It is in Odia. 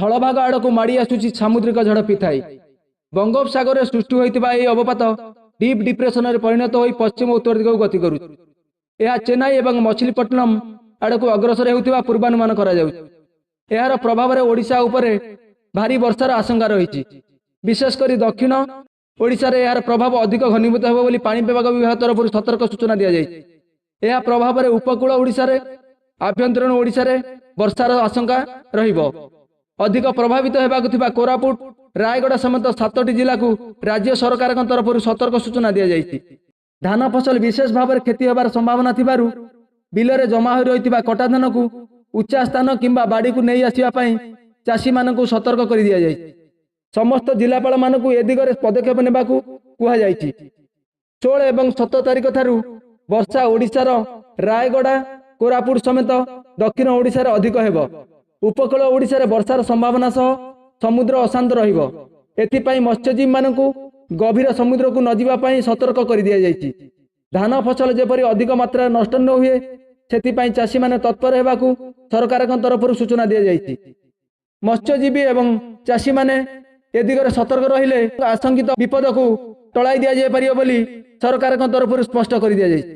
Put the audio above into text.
ସ୍ଥଳଭାଗ ଆଡ଼କୁ ମାଡ଼ି ଆସୁଛି ସାମୁଦ୍ରିକ ଝଡ଼ ପିଥାଇ। ବଙ୍ଗୋପସାଗରରେ ସୃଷ୍ଟି ହୋଇଥିବା ଏହି ଅବପାତ ଡିପ୍ ଡିପ୍ରେସନରେ ପରିଣତ ହୋଇ ପଶ୍ଚିମ ଉତ୍ତର ଦିଗକୁ ଗତି କରୁଛି। ଏହା ଚେନ୍ନାଇ ଏବଂ ମଛଲିପଟ୍ଟନମ ଆଡ଼କୁ ଅଗ୍ରସର ହେଉଥିବା ପୂର୍ବାନୁମାନ କରାଯାଉଛି। ଏହାର ପ୍ରଭାବରେ ଓଡ଼ିଶା ଉପରେ ଭାରୀ ବର୍ଷାର ଆଶଙ୍କା ରହିଛି। ବିଶେଷ କରି ଦକ୍ଷିଣ ଓଡ଼ିଶାରେ ଏହାର ପ୍ରଭାବ ଅଧିକ ଘନୀଭୂତ ହେବ ବୋଲି ପାଣିପାଗ ବିଭାଗ ତରଫରୁ ସତର୍କ ସୂଚନା ଦିଆଯାଇଛି। ଏହା ପ୍ରଭାବରେ ଉପକୂଳ ଓଡ଼ିଶାରେ, ଆଭ୍ୟନ୍ତରୀଣ ଓଡ଼ିଶାରେ ବର୍ଷାର ଆଶଙ୍କା ରହିବ। ଅଧିକ ପ୍ରଭାବିତ ହେବାକୁ ଥିବା କୋରାପୁଟ, ରାୟଗଡ଼ା ସମେତ 7ଟି ଜିଲ୍ଲାକୁ ରାଜ୍ୟ ସରକାରଙ୍କ ତରଫରୁ ସତର୍କ ସୂଚନା ଦିଆଯାଇଛି। ଧାନ ଫସଲ ବିଶେଷ ଭାବରେ କ୍ଷତି ହେବାର ସମ୍ଭାବନା ଥିବାରୁ ବିଲରେ ଜମା ହୋଇ ରହିଥିବା କଟା ଧାନକୁ ଉଚ୍ଚା ସ୍ଥାନ କିମ୍ବା ବାଡ଼ିକୁ ନେଇ ଆସିବା ପାଇଁ ଚାଷୀମାନଙ୍କୁ ସତର୍କ କରିଦିଆଯାଇଛି। ସମସ୍ତ ଜିଲ୍ଲାପାଳମାନଙ୍କୁ ଏ ଦିଗରେ ପଦକ୍ଷେପ ନେବାକୁ କୁହାଯାଇଛି। 16 ଏବଂ 17 ତାରିଖ ଠାରୁ ବର୍ଷା ଓଡ଼ିଶାର ରାୟଗଡ଼ା, କୋରାପୁଟ ସମେତ ଦକ୍ଷିଣ ଓଡ଼ିଶାରେ ଅଧିକ ହେବ। ଉପକୂଳ ଓଡ଼ିଶାରେ ବର୍ଷାର ସମ୍ଭାବନା ସହ ସମୁଦ୍ର ଅଶାନ୍ତ ରହିବ। ଏଥିପାଇଁ ମତ୍ସ୍ୟଜୀବୀମାନଙ୍କୁ ଗଭୀର ସମୁଦ୍ରକୁ ନଯିବା ପାଇଁ ସତର୍କ କରିଦିଆଯାଇଛି। ଧାନ ଫସଲ ଯେପରି ଅଧିକ ମାତ୍ରାରେ ନଷ୍ଟ ନ ହୁଏ, ସେଥିପାଇଁ ଚାଷୀମାନେ ତତ୍ପର ହେବାକୁ ସରକାରଙ୍କ ତରଫରୁ ସୂଚନା ଦିଆଯାଇଛି। ମତ୍ସ୍ୟଜୀବୀ ଏବଂ ଚାଷୀମାନେ ଏ ଦିଗରେ ସତର୍କ ରହିଲେ ଆଶଙ୍କିତ ବିପଦକୁ ଟଳାଇ ଦିଆଯାଇପାରିବ ବୋଲି ସରକାରଙ୍କ ତରଫରୁ ସ୍ପଷ୍ଟ କରିଦିଆଯାଇଛି।